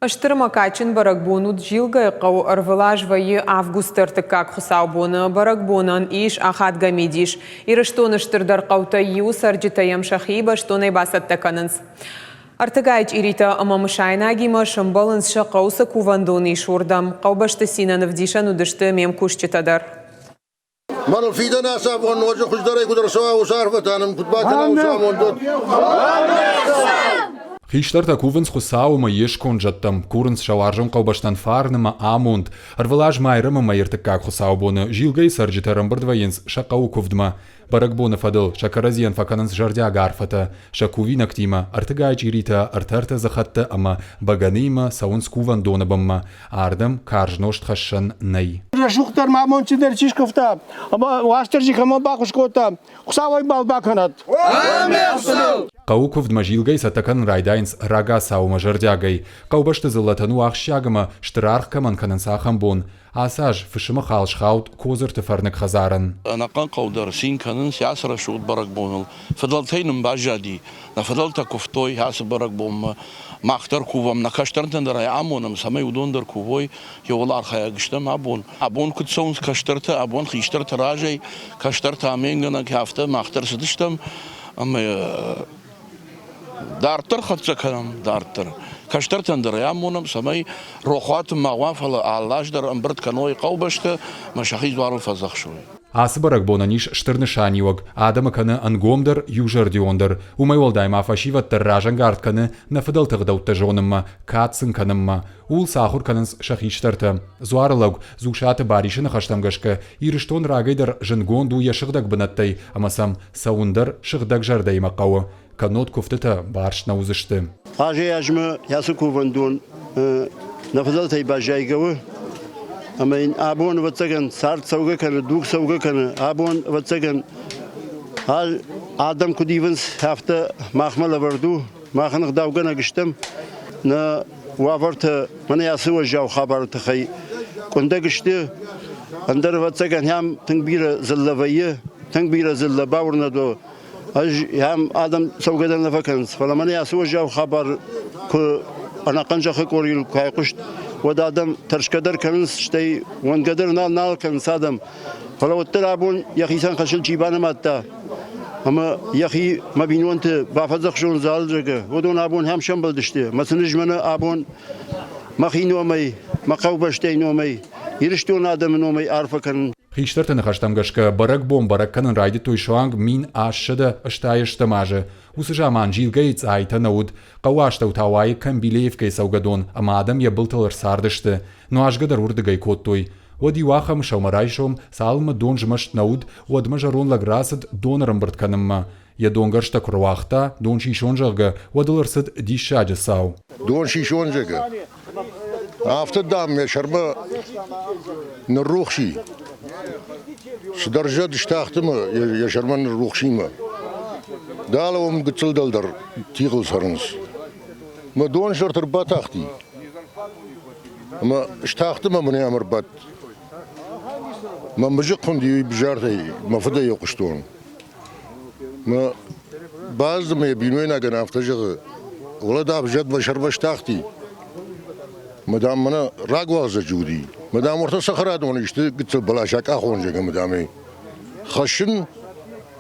Стыр ӕмӕ кадджын бӕрӕгбон уыд Зилгӕйы хъӕуы ӕрвылаз вӕййы августы ӕртыккаг хуыцаубоны. Бӕрӕгбонӕн ис ахадгӕ мидис. Ирыстоны стырдӕр хъӕутӕй иуы цӕрджытӕ йӕм сӕхи бӕстонӕй бацӕттӕ кӕнынц. Ӕртыгай чъиритӕ ӕмӕ мысайнагимӕ сӕмбӕлынц сӕ хъӕуы цы кувӕндон ис, уырдӕм. Хъӕубӕсты цинӕн ӕвдисӕн уыдысты ме мкусджытӕ дӕр. Мӕныл фидӕн ацы абон ноджы хуыздӕрӕй куыд ӕрцӕуа, уыцы арфӕтӕ нын куыд бакӕна, уыцы амонд уӕд. Хистӕртӕ кувынц Хуыцау ӕмӕ йе сконд зӕдтӕм, курынц сӕ уарзон хъӕубӕстӕн фарн ӕмӕ амонд. Ӕрвылаз Майрӕмы мӕйы ӕртыккаг хуыцаубоны Зилгӕйы цӕрджытӕ ӕрӕмбырд вӕййынц сӕ хъӕуы куывдмӕ. Бӕрӕгбоны фӕдыл сӕ кӕрӕдзийӕн фӕкӕнынц зӕрдиаг арфӕтӕ, сӕ кувинӕгтимӕ, ӕртыгай чъиритӕ, ӕртӕ-ӕртӕ дзыхӕттӕ ӕмӕ бӕгӕныимӕ цӕуынц кувӕндоны бынмӕ. Ардӕм карз нозт хӕссӕн нӕй. Рӕсугъддӕр ма амондджындӕр чи скуывта ӕмӕ Уастырджи кӕмӕн баххуыс кодта, Хуыцау ӕй бал бакӕнӕд. Хъӕуы куывдмӕ зилгӕй цӕттӕ кӕнын райдайынц рагацау ӕмӕ зӕрдиагӕй. Хъӕубӕсты дзыллӕтӕн у ахсджиаг ӕмӕ стыр аргъ кӕмӕн кӕнынц, ахӕм бон. Ацы аз фысымы хал схауд Кодзырты фӕрныг хӕдзарӕн. Ӕнӕхъӕн хъӕу дӕр цин кӕнынц ацы рӕсугъд бӕрӕгбоныл. Фыдӕлтӕй нын баззади, нӕ фыдӕлтӕ куывтой ацы бӕрӕгбонмӕ. Мах дӕр кувӕм, нӕ кӕстӕртӕн дӕр ӕй амонӕм, цӕмӕй уыдон дӕр кувой, иуыл архайӕг стӕм абон. Абон куыд цӕуынц кӕстӕртӕ, абон хистӕртӕ разӕй, кӕстӕртӕ аменгӕнӕг, афтӕ мах дӕр цыдыстӕм ӕмӕ Дарддӕр хӕццӕ кӕнӕм, дарддӕр. Кӕстӕртӕн дӕр ӕй амонӕм, цӕмӕй рохуаты ма уа, фӕлӕ алы аз дӕр ӕмбырд кӕной хъӕубӕстӕ ӕмӕ сӕхи дзуарыл фӕдзӕхсой. Ацы бӕрӕгбонӕн ис стыр нысаниуӕг, адӕмы кӕны ӕнгомдӕр, иузӕрдиондӕр. Уымӕй уӕлдай ма фӕсивӕд дӕр разӕнгард кӕны нӕ фыдӕлты ӕгъдӕуттӕ зонынмӕ, кад сын кӕнынмӕ. Ууыл сӕ ахуыр кӕнынц сӕ хистӕртӕ. Дзуары лӕг Дзусаты Барисы ныхӕстӕм гӕсгӕ, Ирыстон рагӕй дӕр зындгонд у йӕ сыгъдӕг бынӕттӕй ӕмӕ сӕм цӕуын дӕр сыгъдӕг зӕрдӕимӕ хъӕуы, кӕннод куывтытӕ барст нӕ уыдзысты. Азӕй-азмӕ ацы кувӕндон нӕ фыдӕлтӕй баззайгӕ у, ӕмӕ йын абон, ӕвӕццӕгӕн, цард цӕугӕ кӕны, дуг цӕугӕ кӕны. Абон, ӕвӕццӕгӕн, адӕм куыд ивынц, афтӕ махмӕ лӕвӕрд у. Мах ӕгъдаугӕнӕг стӕм. Нӕ уавӕртӕ мӕнӕ ацы уӕззау хабары тыххӕй къуындӕг сты. Ӕндӕр, ӕвӕццӕгӕн, ам тынг бирӕ дзыллӕ вӕййы, тынг бирӕ дзыллӕ бауырнӕд уӕ. Ӕз ам адӕм цӕугӕ дӕр нӕ фӕкӕнынц, фӕлӕ мӕнӕ ацы уӕззау хабар куы ӕнӕхъӕн зӕххы къорийыл куы айхъуыст, уӕд адӕм тӕрсгӕ дӕр кӕнынц, стӕй уӕнгӕ дӕр нал нал кӕнынц адӕм. Фӕлӕ уӕддӕр абон йӕхицӕн хӕсыл чи банымадта ӕмӕ йӕхи мӕ бинонты бафӕдзӕхсон залзӕгы, уыдон абон ӕм сӕмбӕлдысты. Мӕ сын ӕз мӕнӕ абон мӕхи номӕй, мӕ хъӕубӕстӕй номӕй, Ирыстоны адӕмы номӕй арфӕ кӕнын. Хистӕрты ныхӕстӕм гӕсгӕ, бӕрӕгбон бӕрӕг кӕнын райдыдтой суанг 1860 азы. Уыцы заман Зилгӕйы цъайтӕ нӕ уыд. Хъӕуы астӕу та уайы Камбилеевкӕйы цӕугӕдон, ӕмӕ адӕм йӕ былтыл ӕрцардысты. Нуазгӕ дӕр уырдыгӕй кодтой. Уӕд иуахӕмы сӕумӕрайсом, цалынмӕ дон змӕст нӕ уыд, уӕдмӕ зӕронд лӕг рацыд дон ӕрӕмбырд кӕнынмӕ. Йӕ донгӕрзтӕ куы руагъта, дон сисон, зӕгъгӕ, уӕд ыл ӕрцыд диссаджы цау. Дон сисон, зӕгъгӕ. Афтӕ, дам, мӕ сӕрмӕ ныррухси. Цыдӕр зӕд стахт ӕмӕ йӕ сӕрмӕ ныррухсимӕ. Дӕлӕ уым гыццыл дӕлдӕр тигъыл цӕрынц. Мӕ дон сӕрты ӕрбатахти. Ӕмӕ стахт ӕмӕ мын ӕм ӕрбадт. Мӕ мызыхъ хуынди бзартӕй, мӕ фыдӕй хъуыстон. Мӕ базд ӕмӕ йӕ бинойнагӕн афтӕ зӕгъы, Уӕлӕ дам, зӕд мӕ сӕрмӕ стахти. Мӕ дам, мӕнӕ рагуалдзӕджы уыди. Мӕ дам, уӕртӕ цӕхӕрадоны исты гыццыл бӕлас акъахон, зӕгъы, мӕ дам, ӕй хӕссын,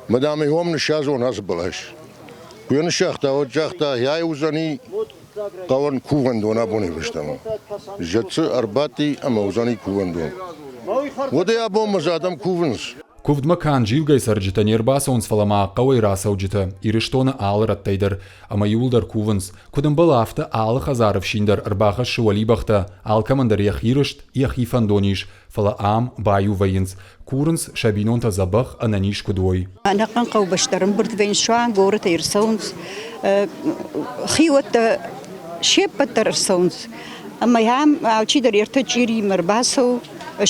мӕ дам, ӕй уым ныссадзон ацы бӕлас. Куы йӕ ныссагъта, уӕд загъта, ай уыдзӕни хъӕуӕн кувӕндон абонӕй фӕстӕмӕ. Зӕдцы ӕрбадти ӕмӕ уыдзӕни кувӕндон. Уӕдӕй абонмӕ дзы адӕм кувынц. Куывдмӕ канд Зилгӕйы цӕрджытӕ не рбацӕуынц, фӕлӕ ма хъӕуӕй рацӕуджытӕ Ирыстоны алы рӕттӕй дӕр. Ӕмӕ иууылдӕр кувынц. Куыд ӕмбӕлы, афтӕ алы хӕдзары ӕфсин дӕр ӕрбахӕссы уӕлибӕхтӕ, алкӕмӕн дӕр йӕхи рыст, йӕхи фӕндон ис, фӕлӕ ам баиу вӕййынц, курынц, сӕ бинонтӕ дзӕбӕх, ӕнӕниз куыд уой. Ӕнӕхъӕн хъӕубӕстӕ ӕрӕмбырд вӕййынц, суанг горӕтӕй ӕрцӕуынц, хиуӕттӕ се ппӕт дӕр ӕрцӕуынц. Ӕмӕ ам алчидӕр ӕртӕ чъириимӕ ӕрбацӕуы,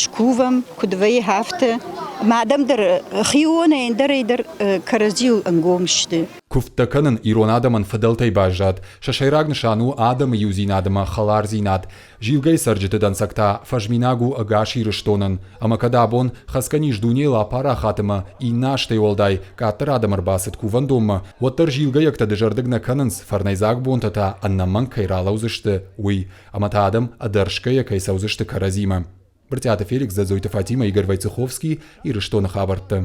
скувӕм, куыд вӕййы, афтӕ. Ӕмӕ адӕм дӕр хионӕй ӕндӕрӕй дӕр кӕрӕдзийыл ӕнгом сты. Куывдтӕ кӕнын ирон адӕмӕн фыдӕлтӕй баззад. Сӕ сӕйраг нысан у адӕмы иудзинад ӕмӕ хӕлардзинад. Зилгӕйы цӕрджыты дӕнцӕг та фӕзминаг у ӕгас Ирыстонӕн. Ӕмӕ кӕд абон хӕцгӕ низ дунейыл апарахат ӕмӕ иннӕ азтӕй уӕлдай къаддӕр адӕм ӕрбацыд кувӕндонмӕ, уӕддӕр зилгӕйӕгтӕ дызӕрдыг нӕ кӕнынц, фӕрнӕйдзаг бонтӕ та ӕнӕмӕнг кӕй ралӕудзысты, уый. Ӕмӕ та адӕм ӕдӕрсгӕйӕ кӕй цӕудзысты кӕрӕдзимӕ. Брытъиаты Феликс, Дзӕдзойты Фатимӕ, Игорь Войцеховский, Ирыстоны хабӕрттӕ.